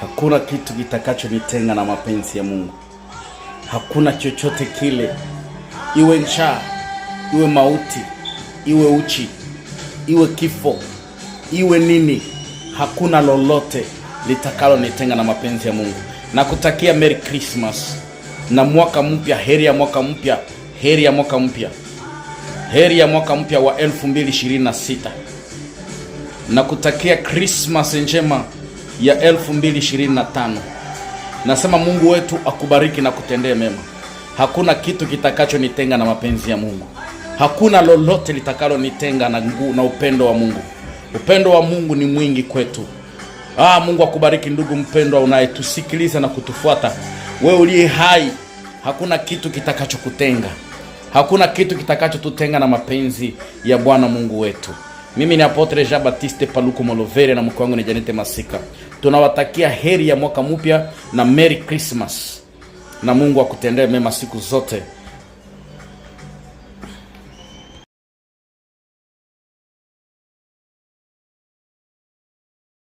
Hakuna kitu kitakachonitenga na mapenzi ya Mungu. Hakuna chochote kile, iwe njaa, iwe mauti, iwe uchi, iwe kifo, iwe nini, hakuna lolote litakalonitenga na mapenzi ya Mungu. Nakutakia Merry Christmas na mwaka mpya, heri ya mwaka mpya, heri ya mwaka mpya, heri ya mwaka mpya wa 2026. Nakutakia Christmas njema ya 2025. Nasema Mungu wetu akubariki na kutendee mema. Hakuna kitu kitakachonitenga na mapenzi ya Mungu. Hakuna lolote litakalonitenga na upendo wa Mungu. Upendo wa Mungu ni mwingi kwetu. Ah, Mungu akubariki ndugu mpendwa unayetusikiliza na kutufuata. Wewe uliye hai, hakuna kitu kitakachokutenga. Hakuna kitu kitakachotutenga na mapenzi ya Bwana Mungu wetu. Mimi ni Apotre Jean Baptiste Paluku Molovere na mke wangu ni Janete Masika. Tunawatakia heri ya mwaka mpya na Merry Christmas, na Mungu akutendee mema siku zote.